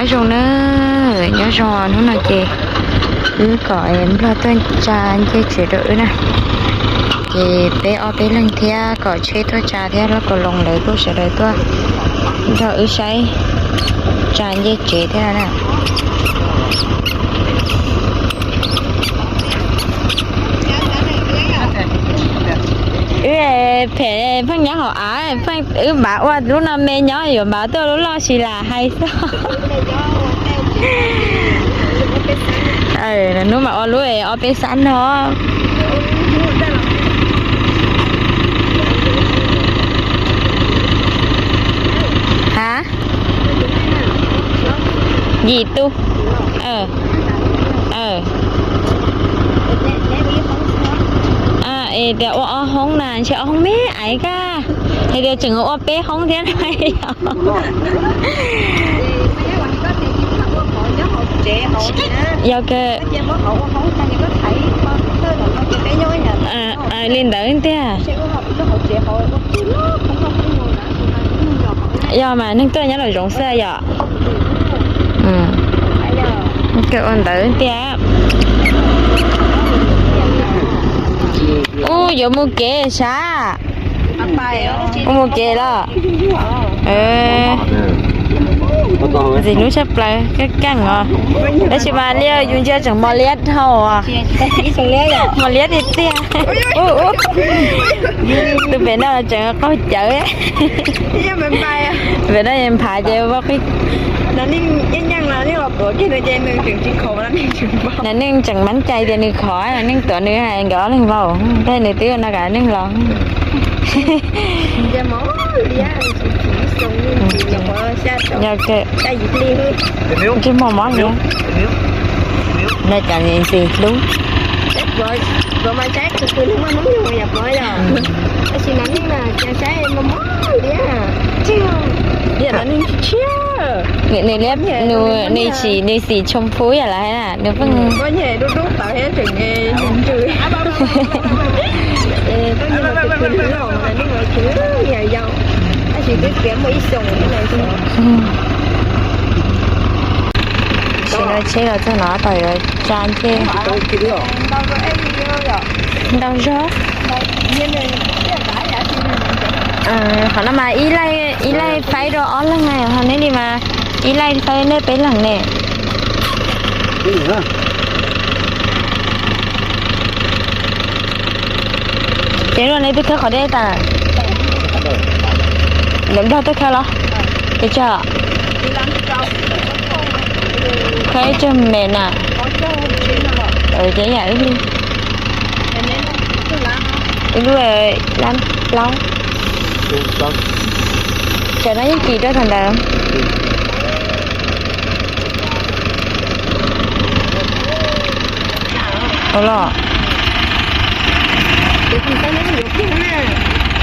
Nyob zoo na, nyob zoo, hnub no ces wb kom nplog tuaj tsa ncej tsev rau wb na. Ces peb ob peb leeg thiab kom tsheb tuaj tsa thiab, lub kaus loos lawv tuaj, sawv daws tuaj nrog wb saib tsa ncej tsev thiab na. Wb phem pheej nyob hauv av, wb npav ua lub no me nyob, yuav npav tuaj lub loj tsis lam hais xwb. Hnub mam ua lub ob peb xab no. Ha? Yim tus. Es tias ua ob hoob na, ntshe ob hoob me aiv kag. Hais tias tseem ua peb hoob thiab no. Yog kawg. Li ntawd tiag. Yog mas neeg tuaj nyob los zoov xwb yom. Kawg ua ntawd tiag. Ub, yuav mus kev sav. Ub, mus kev los. Ntxim hlub tshaj plaws, keej keej os. Tab sis mas liaj yus ntsia tseem mos liab dhau os. Mos liab tiag tiag. Tus pem no tseem qaug cawv. Pem no nphav ces ua qib. Nam neej tseem mab cai tias nws khov, nam neej tuav nws hais nkawd ob leeg vau, tab nws twb ua no kom nam neej los. Ntsej muag mob li. No cas ntxim hlub. Nws liab, nws, nws xim, nws xim tshoom phub yam lawv hais na, nws pheej Tsis no tsheb los txog no tau yuav tsa ncej. Ntau zog. Qhov no mas ib laij faib rau ob leeg, ho neb li mas ib laij faib nej peb leeg ne. Ces no neb twb khawb qhov deb tas. Lawv nplog twb khawb los? Ces tso. Khawb ib tug me na. Ces yam ib lub, ib lub lab plaub. Tsam no yeej kis rau thaum ntawd. Ua los,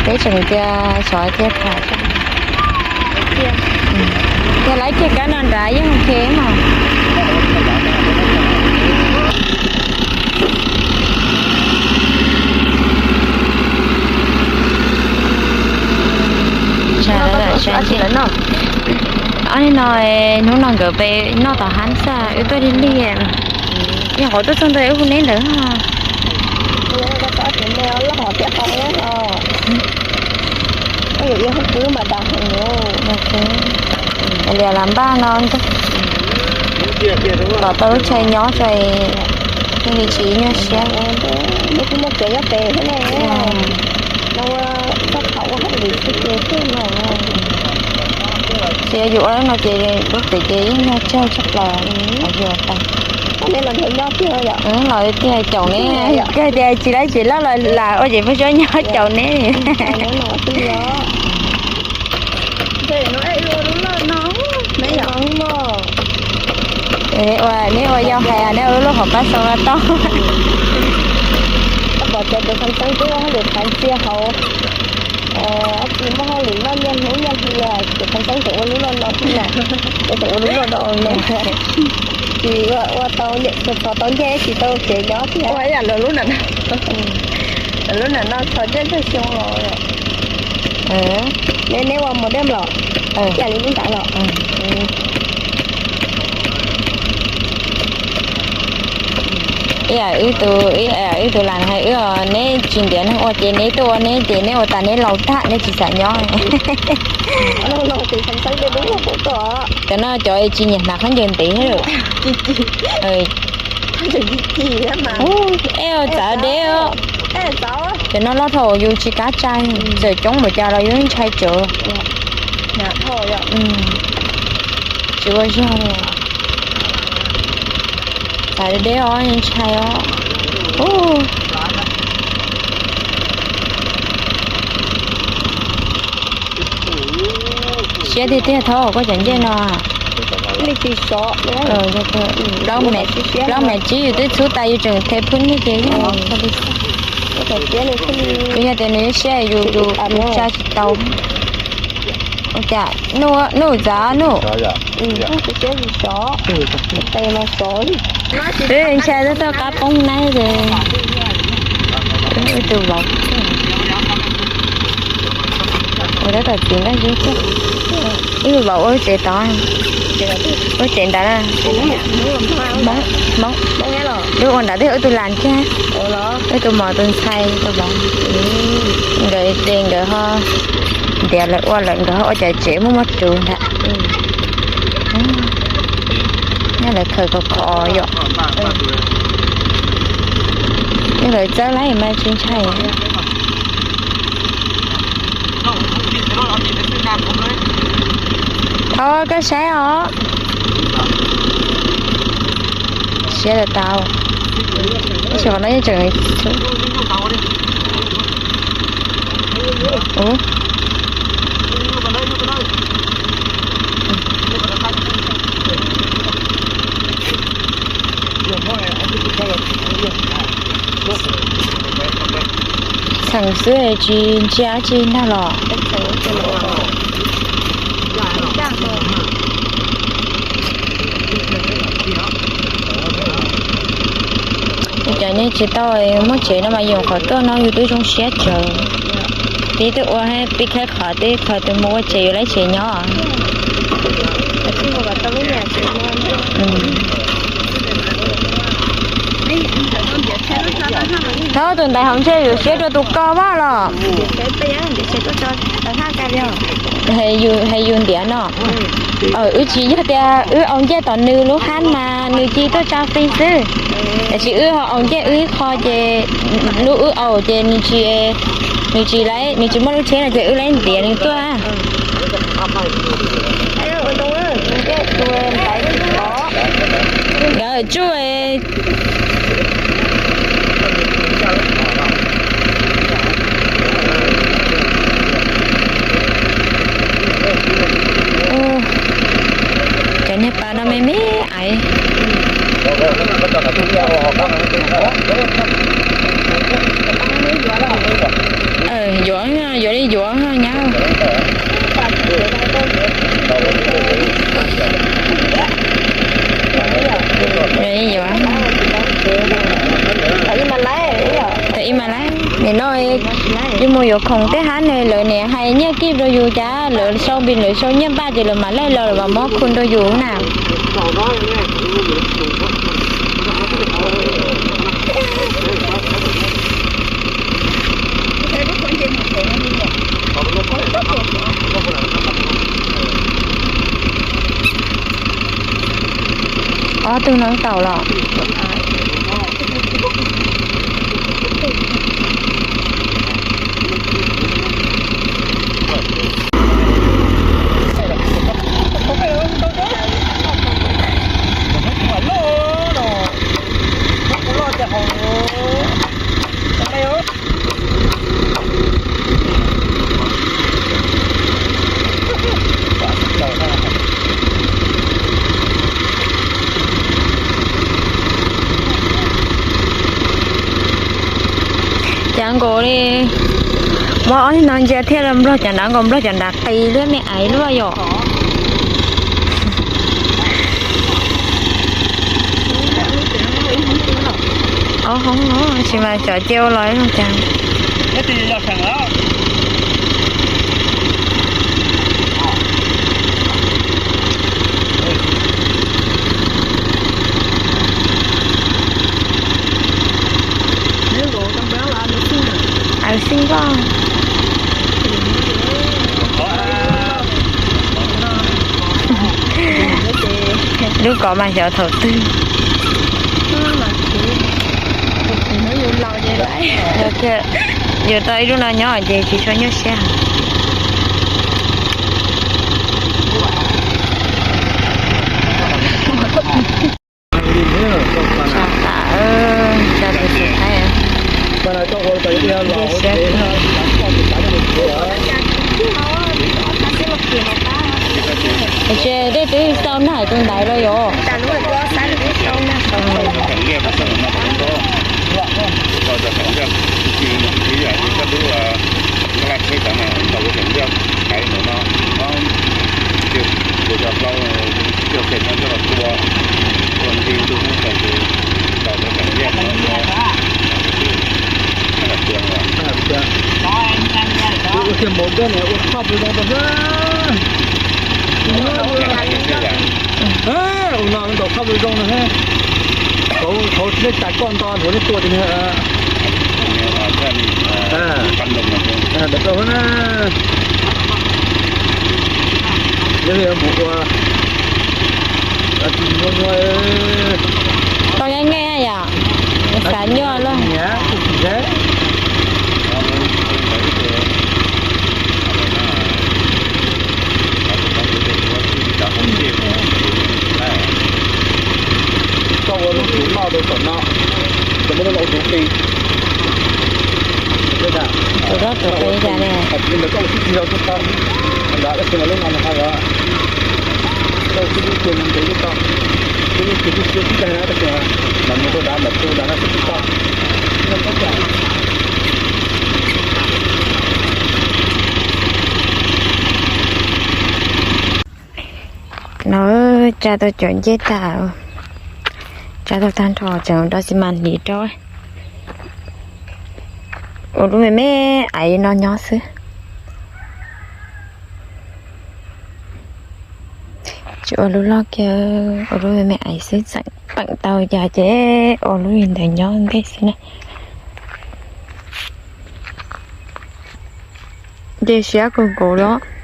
peb tseem cia xyov cia tham. Yog lawv kiag kab no nrad yeej ok no. Ob niag no, hnub no nkawd pem noj tom hab xwb, wb tuaj lig lig. Yog qhov tuaj txog ntawd wb hu neb ntawd. Li las npaj no, tom tau lub tshais nyob tso, yeej li tsis nyuaj siab. Tsis yog yus ua no ces lub tsev ces yeej nyuag tsawg tshaj plaws. Los tiag caum neb, kawg tias tsis laib tsis loj los lam ua ces peb suab nyob caum neb. Neb ua yau hais neb ua lub hauv pab xoo no tau. Pom tias tus Khas Xeeb twb ua hauj lwm qhav ntxiag hauv, ob tug muaj hauj lwm noj nyiaj hnub nyiaj hli, tus Khas Xeeb tseem ua lub loj no thiab na, tseem ua lub loj no no. Tsis ua tau, txog tau ncej tsis tau kev nyob thiab. Ua ib yam lawv lub na, lub na no txog ncej tag xyoo los. Neb, neb ua mos dej los? Ib yam li lub ntawd los? Ib yam wb tus, ib yam wb tus las hais wb os, neb tsis ntiav neeg ua ces neb tuaj ua neb ces neb ua tas neb laus tag neb tsis xav nyob. Cov no cov tsis nyiam hnav khaub ncaws ntev. Ej, txav deb os. Cov no loj dhau yus tsis kav tsai, txawm coob npaum cas los yus ntshai tsawv. Tsis ua zog li. Txav deb os, ntshai os. Siab tiag tiag thaub koj cov ncej no. Plaub mev tsib yus twb txhub tas yus tseem the phwb niag ces yog tias nws siab yus, yus tsa tsis tau. Ua cas Nuj, Nuj txav Nuj. Wb ntshai tab tom qab poob naib ces wb tus vauv, tab tom txiv nkaj zib thiab. Ib tus vauv ua lub tsev tod, ua tsev ntawd na. Hmoob, Hmoob, wb ua nrad twb yog wb tus las thiab, wb tus mos tus ntxhais tus vauv. Nkawd ces nkawd ho ntiav lawv ua lawm, nkawd ho ua cov tsev muaj muaj ruv ntag. Nyob lawv khaws khov khov yom. Yog lawv txawb lawm mas tsis ntshai. Thov koj saib os. Siab tau tau. Tab sis qhov no yeej tseem txheem xwb tsis ntsia tsi ntag los. Cov nej tsis tau muaj tsev no mas yus qhov tuaj no yus twb zoo siab tsawv. Tib tug ua pib khaib qhov, tib qhov tus mus ua tsev yus lawv tsev nyob. Thaub tus ntaiv hauv ntsej yuav siab rau tus ko vaj los. Hais yus ntiav no. Wb tsis yog tias wb au ncej tom nws lub hab mas nws cia tuaj tsa fij xwb. Tiam sis wb ho au ncej wb qho ces lub wb au ces nws tsis, nws tsis laib, nws tsis muaj lub tsheb no ces wb laib ntiav nws tuaj. Nkawd tsuj. Cov niag pas no me me aiv. Yuav, yuav li yuav nyab. Yuav li yuav. Tam ib mas laib, nim no yus mus yuav khoom tej hab ne lawv niam hais nyiaj kij rau yus cas lawv sau npis lawv sau nyiaj npaj ces lawv mam laij los lawv mam muab khu rau yus na. Ob tug no taum los. Cas nkaus li muab ob no ntsia thiaj li nplog cov nrad nkaus, nplog cov nrad qis luaj me aiv luaj yom. Ob hoob no tsis mas cov cia ua los zoo cas. Lub kov mas xyov thaum twg. Yog tias yuav tau ib lub no nyob ces tsis tshua nyuaj siab. Tsa tas, tsa tus xus thaib. Nce siab. Ces dej twb xau na hais tus ntaiv los yom. Ua tiag, mus dej no ua txhoj pw zoo rau xwb. Ua no ntaus txhoj pw zoo no. Thaum thaum nej tas koj nto thaum nej tua tias ntawm rau na. Yog mus ua tau nyob nyob yom, xav nyuaj lawm. Koj ua lub tus loj rau tom no, ces muab lub no ua tus qis. Tus loj tus qis cas ne? Ntawd koj ua tib tsis rau tub tau, tab sis mas lub no nws ho yog koj ua tib lub tus ntev tub tau, tib lub tus tib siab tib tag na, tab sis mas nws rau dav nram tu dav no tib tau. No tsa tau cov ncej tag, tsa tau tag nrho tseem rau xi mas hliv rau. Ua lub me me aiv no nyob xwb. Tsis ua lub loj kiag, ua lub me me aiv xwb, tseem peem tau cas ces ua lub li ntawd nyob ntej xwb na. Nce siab kawg nkaus li.